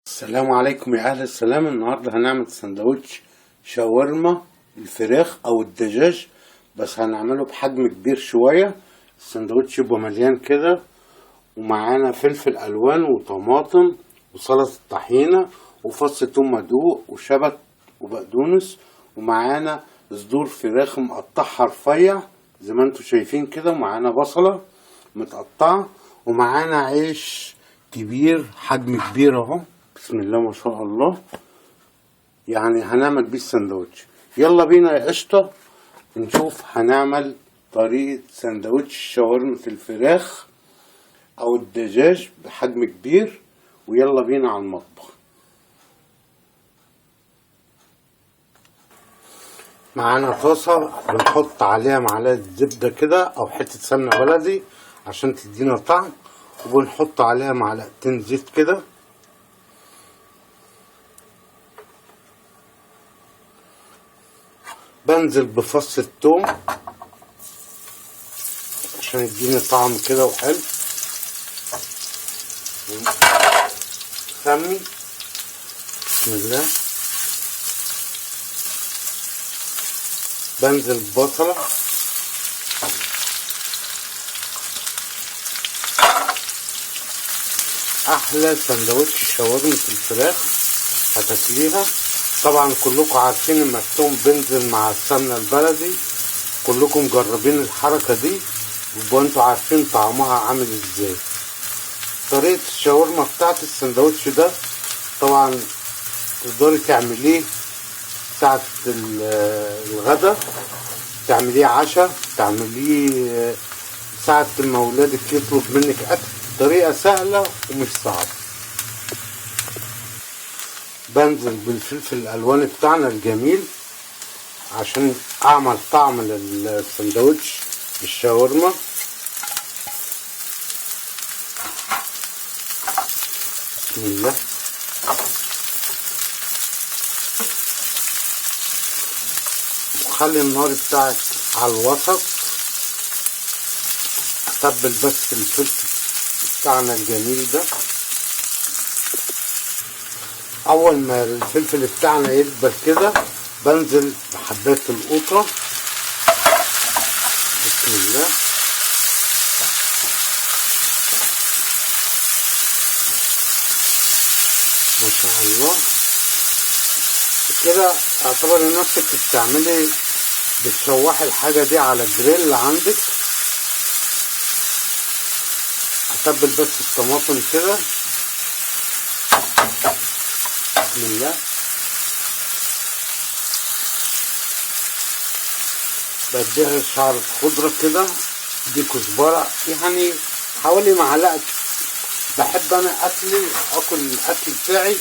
السلام عليكم يا اهل السلام. النهارده هنعمل سندوتش شاورما الفراخ او الدجاج، بس هنعمله بحجم كبير شوية. السندوتش يبقى مليان كده، ومعانا فلفل الوان وطماطم وسلطة طحينه وفص ثوم مدقوق وشبت وبقدونس، ومعانا صدور فراخ مقطعها رفيع زي ما انتم شايفين كده، ومعانا بصله متقطعه، ومعانا عيش كبير حجم كبير اهو، بسم الله ما شاء الله. يعني هنعمل بيه السندوتش. يلا بينا يا قشطه نشوف هنعمل طريقه سندوتش شاورما الفراخ او الدجاج بحجم كبير. ويلا بينا على المطبخ. معانا طاسه بنحط عليها معلقه زبدة كده او حتة سمنه بلدي عشان تدينا طعم، وبنحط عليها معلقتين زيت كده. بنزل بفص الثوم عشان يديني طعم كده وحلو. سمي بسم الله. بنزل ببصلة، احلى سندوتش شاورما الفراخ هتاكليها. طبعا كلكم عارفين لما الثوم بينزل مع السمنة البلدي، كلكم مجربين الحركة دي وانتوا عارفين طعمها عامل ازاي. طريقه الشاورما بتاعت السندوتش ده طبعا تقدري تعمليه ساعة الغدا، تعمليه عشاء، تعمليه ساعة ما ولادك يطلب منك اكل. طريقه سهلة ومش صعبة. بنزل بالفلفل الالوان بتاعنا الجميل عشان اعمل طعم للسندوتش بالشاورما. بسم الله. وخلي النار بتاعك على الوسط. اتبل بس الفلفل بتاعنا الجميل ده. اول ما الفلفل بتاعنا يدبل كده بنزل بحبات القوطه، بسم الله. ما شاء الله. كده اعتبر نفسك بتعملي بتشوحي الحاجة دي على الجريل عندك. اتبل بس الطماطم كده، بسم الله. بديها شعرة خضرة كده، دي كزبرة يعني حوالي معلقة. بحب انا اكلي اكل الاكل بتاعي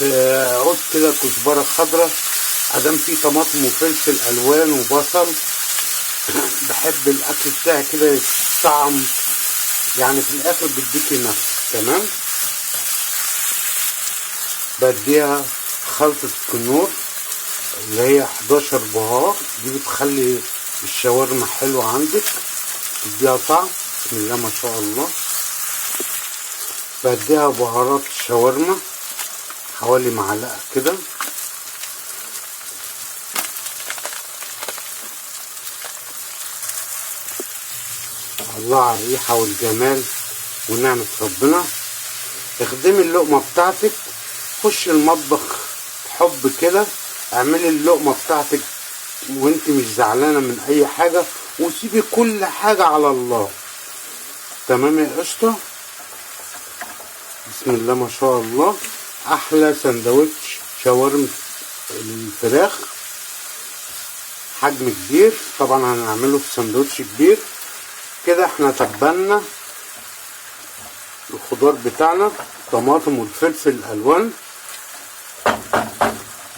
بعود كده كزبرة خضرة، ادام فيه طماطم وفلفل الوان وبصل. بحب الاكل بتاعي كده يطعم، يعني في الاخر بيديكي نفس. تمام. بديها خلطة كنور اللي هي 11 بهار، دي بتخلي الشاورما حلوة عندك، تديها طعم، بسم الله ما شاء الله. بديها بهارات الشاورما حوالي معلقة كده. الله على الريحة والجمال ونعمة ربنا. اخدمي اللقمة بتاعتك، خش المطبخ بحب كده، اعملي اللقمة بتاعتك وانت مش زعلانة من اي حاجة، وسيبي كل حاجة على الله. تمام يا قشطة. بسم الله ما شاء الله. احلى سندوتش شاورما الفراخ حجم كبير. طبعا هنعمله في سندوتش كبير كده. احنا تبلنا الخضار بتاعنا، الطماطم والفلفل الالوان.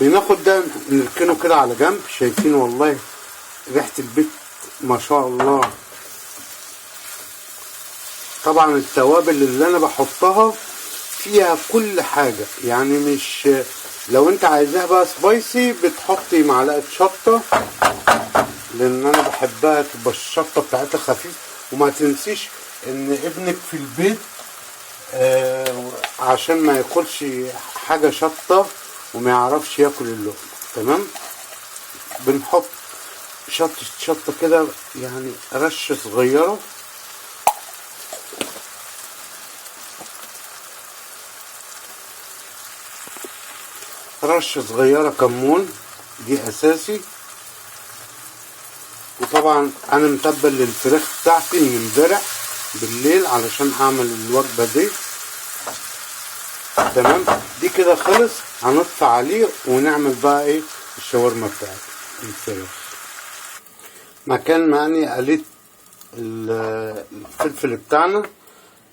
بناخد ده نركنه كده على جنب. شايفين والله ريحة البيت ما شاء الله. طبعا التوابل اللي انا بحطها فيها كل حاجة، يعني مش لو انت عايزاها بقى سبايسي بتحطي معلقة شطة، لان انا بحبها تبقى الشطة بتاعتها خفيف. وما تنسيش ان ابنك في البيت عشان ما ياكلش حاجة شطة وما يعرفش ياكل اللقمة. تمام. بنحط شطة شطة كده، يعني رشة صغيرة. رشة صغيرة كمون، دي اساسي. وطبعا انا متبل للفراخ بتاعتي من امبارح بالليل علشان اعمل الوجبة دي. تمام. دي كده خلص، هنطفي عليه ونعمل بقى ايه الشاورما بتاعتي الفراخ. مكان ما اني قليت الفلفل بتاعنا،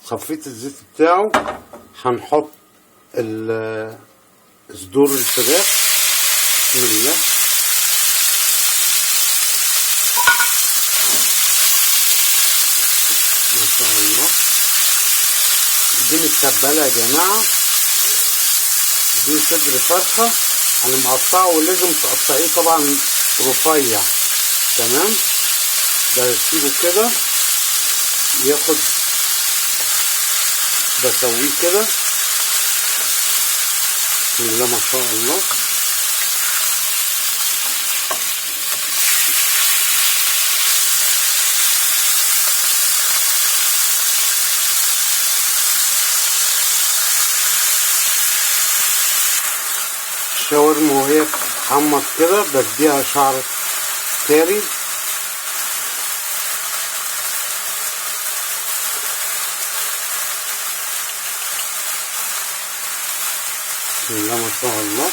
صفيت الزيت بتاعه، هنحط صدور الفراخ. بسم الله. ما شاء الله، دي متبله يا جماعة، دي صدر فرخة انا مقطعه، ولازم تقطعيه طبعا رفيع. تمام. بسيبه كده ياخد، بسويه كده. بسم الله ما شاء الله. الشاورما وهي بتتحمص كده بديها شعر كاري. بسم الله ما شاء الله.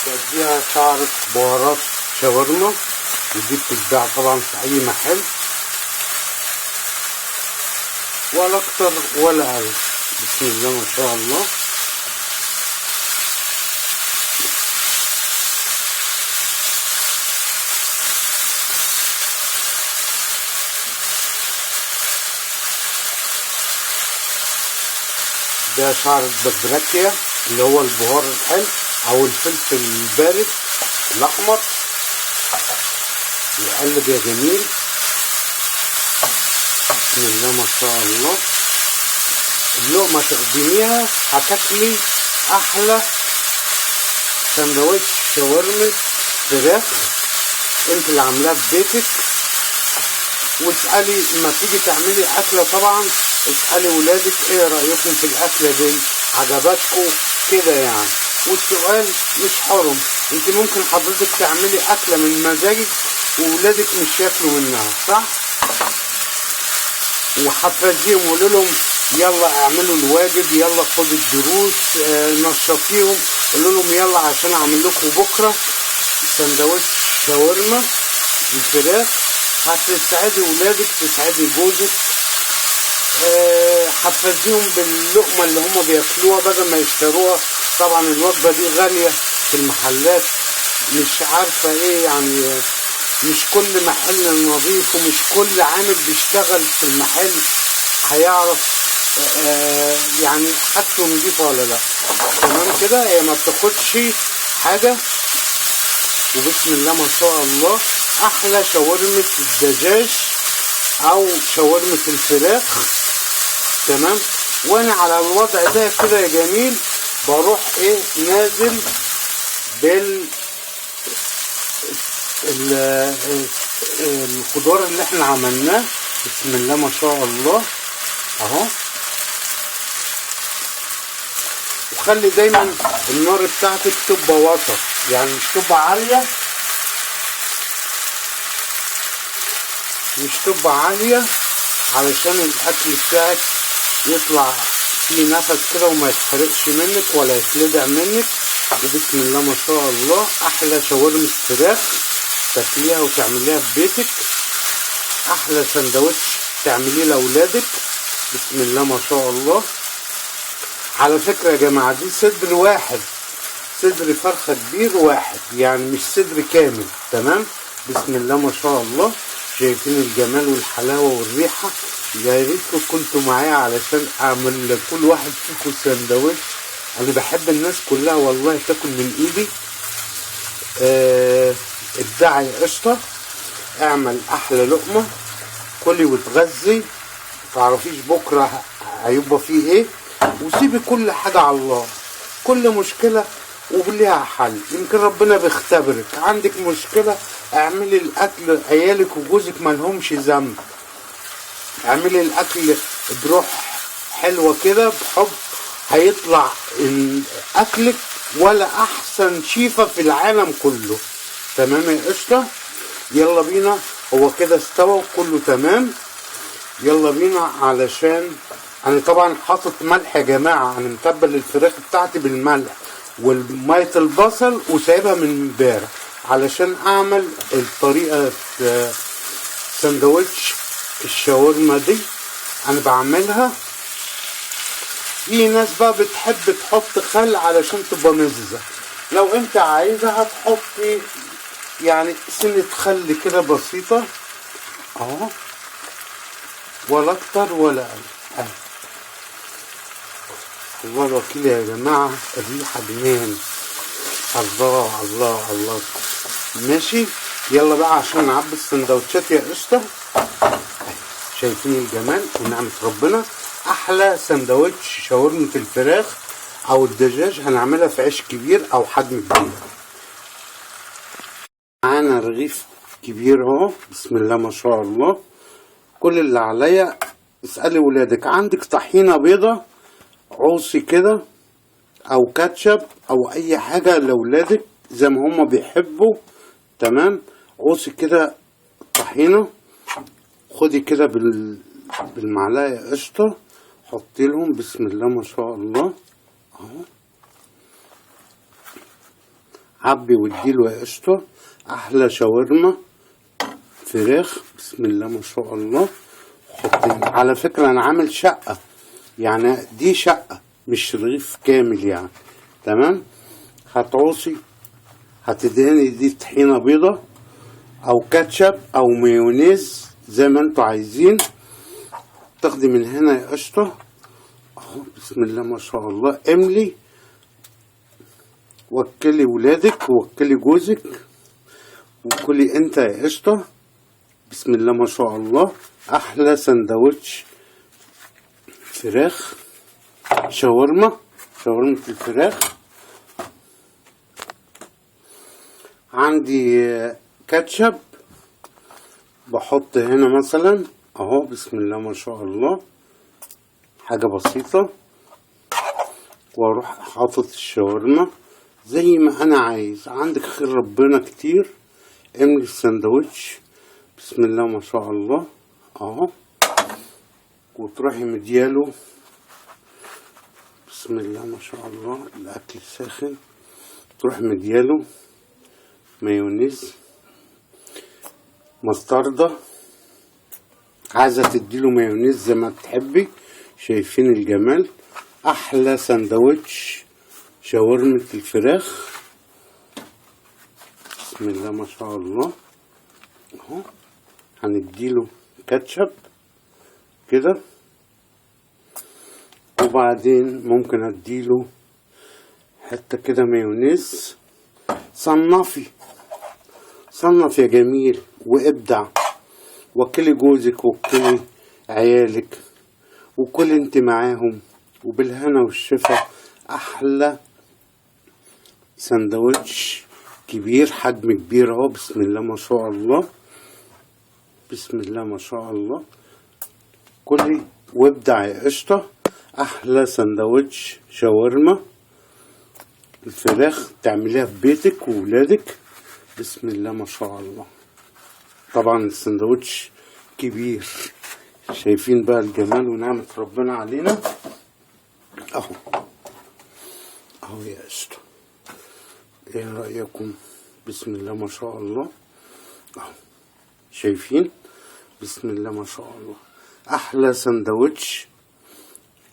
بديها شعرة بهارات شاورما، ودي بتتباع طبعا في اي محل، ولا اكتر ولا اقل. بسم الله ما شاء الله. ده شعرة بابريكا اللي هو البهار الحلو او الفلفل البارد الاحمر. يقلب يا جميل. بسم الله ما شاء الله. اللقمة تقدميها هتاكلي احلى سندوتش شاورما فراخ انت اللي عاملاه في بيتك. واسألي لما تيجي تعملي اكله، طبعا اسألي ولادك ايه رأيكم في الاكلة دي، عجبتكم كده يعني. والسؤال مش حرم، انت ممكن حضرتك تعملي اكلة من مزاجك وولادك مش ياكلوا منها، صح؟ وحفزيهم وقولي لهم يلا اعملوا الواجب، يلا خدوا الدروس، نشطيهم، قولوا لهم يلا عشان اعمل لكم بكره سندوتش شاورما الفراخ. هتسعدي ولادك، تسعدي جوزك، حفزيهم باللقمه اللي هم بياكلوها بدل ما يشتروها. طبعا الوجبة دي غالية في المحلات، مش عارفه ايه يعني، مش كل محل نظيف ومش كل عامل بيشتغل في المحل هيعرف يعني حاجته نظيفة ولا لا. تمام كده، هي ما بتاخدش حاجة. وبسم الله ما شاء الله، احلى شاورمه الدجاج او شاورمه الفراخ. تمام. وانا على الوضع ده كده يا جميل بروح ايه نازل بال الخضار اللي احنا عملناه. بسم الله ما شاء الله اهو. وخلي دايما النار بتاعتك تبقى وسط، يعني مش تبقى عالية، مش تبقى عالية، علشان الاكل بتاعك يطلع فيه نفس كده وما يتحرقش منك ولا يتلدع منك. وبسم الله ما شاء الله، احلى شاورما فراخ تاكليها وتعمليها في بيتك، احلى سندوتش تعمليه لاولادك. بسم الله ما شاء الله. على فكرة يا جماعة دي صدر واحد، صدر فرخة كبير واحد، يعني مش صدر كامل. تمام. بسم الله ما شاء الله، شايفين الجمال والحلاوة والريحة. يا ريتكم كنتوا معايا علشان اعمل لكل واحد فيكم سندوتش. انا بحب الناس كلها والله تاكل من ايدي. ابدعي قشطة، اعمل احلى لقمة، كلي وتغذي. تعرفيش بكرة هيبقى فيه ايه، وسيبي كل حاجة على الله. كل مشكلة وليها حل، يمكن ربنا بيختبرك. عندك مشكلة اعملي الاكل، عيالك وجوزك مالهمش ذنب، اعملي الاكل بروح حلوة كده بحب، هيطلع اكلك ولا احسن شيفة في العالم كله. تمام يا قشطة؟ يلا بينا، هو كده استوى وكله تمام. يلا بينا، علشان انا طبعا حاطط ملح يا جماعة، انا متبل الفراخ بتاعتي بالملح والمية البصل وسايبها من امبارح علشان اعمل الطريقة سندوتش الشاورما دي انا بعملها. في ناس بقى بتحب تحط خل علشان تبقى مززة، لو انت عايزة هتحطي يعني سنة خل كده بسيطة اهو، ولا اكتر ولا اقل اهي. الله الوكيل يا جماعة الريحة جنان، الله الله الله. ماشي، يلا بقى عشان نعبي السندوتشات يا قشطة. شايفين الجمال ونعمة ربنا؟ احلى سندوتش شاورمة الفراخ او الدجاج هنعملها في عيش كبير او حجم كبير. معانا رغيف كبير اهو، بسم الله ما شاء الله. كل اللي عليا اسألي ولادك، عندك طحينة بيضة عوصي كده او كاتشب او اي حاجة لولادك زي ما هما بيحبوا. تمام، عوصي كده الطحينة، خدي كده بالمعلقة يا قشطة، حطي لهم بسم الله ما شاء الله اهو، عبي واديله يا قشطة. احلى شاورما فراخ بسم الله ما شاء الله. حطي، على فكرة انا عامل شقة، يعني دي شقة مش رغيف كامل يعني. تمام، هتعوصي هتدهني دي طحينة بيضة او كاتشب او مايونيز زي ما انتوا عايزين. تاخدي من هنا يا قشطة اهو بسم الله ما شاء الله. املي وكلي ولادك وكلي جوزك وكلي انت يا قشطة بسم الله ما شاء الله. احلى سندوتش فراخ شاورما، شاورما الفراخ. عندي كاتشب بحط هنا مثلا اهو بسم الله ما شاء الله، حاجة بسيطة، واروح حاطط الشاورما زي ما انا عايز. عندك خير ربنا كتير. املي السندوتش بسم الله ما شاء الله اهو، وتروحي مدياله بسم الله ما شاء الله. الاكل ساخن، تروح مدياله مايونيز، مستردة، عايزة تديله مايونيز زي ما تحبي. شايفين الجمال؟ احلى سندوتش شاورمة الفراخ بسم الله ما شاء الله اهو. هنديله كاتشب كده، وبعدين ممكن اديله حتة كده مايونيز. صنفي صنف يا جميل وابدع، وكلي جوزك وكلي عيالك وكل انت معاهم، وبالهنا والشفا. احلى سندوتش كبير، حجم كبير اهو بسم الله ما شاء الله، بسم الله ما شاء الله. كلي وابدع يا قشطة. احلى سندوتش شاورما الفراخ تعمليها في بيتك وولادك بسم الله ما شاء الله. طبعا السندوتش كبير، شايفين بقى الجمال ونعمة ربنا علينا اهو اهو يا قشطة. ايه رأيكم؟ بسم الله ما شاء الله اهو، شايفين بسم الله ما شاء الله. احلى سندوتش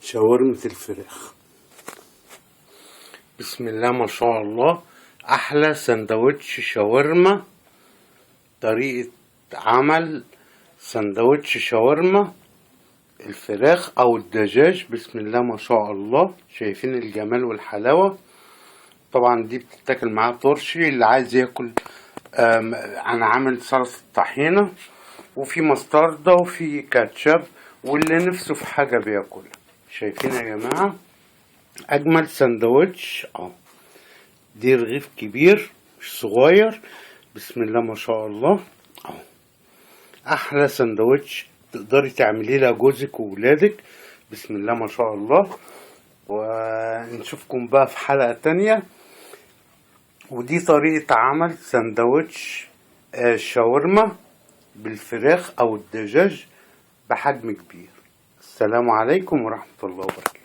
شاورمة الفراخ بسم الله ما شاء الله. احلى سندوتش شاورما، طريقة عمل سندوتش شاورما الفراخ او الدجاج بسم الله ما شاء الله. شايفين الجمال والحلاوة؟ طبعا دي بتتاكل معاها ترشي، اللي عايز ياكل. انا عامل صلصة طحينة، وفي مستردة، وفي كاتشب، واللي نفسه في حاجة بياكلها. شايفين يا جماعة اجمل سندوتش اهو. دي رغيف كبير مش صغير، بسم الله ما شاء الله اهو. احلى سندوتش تقدري تعمليه لجوزك وولادك، بسم الله ما شاء الله. ونشوفكم بقى في حلقة تانية. ودي طريقة عمل سندوتش شاورما بالفراخ او الدجاج بحجم كبير. السلام عليكم ورحمة الله وبركاته.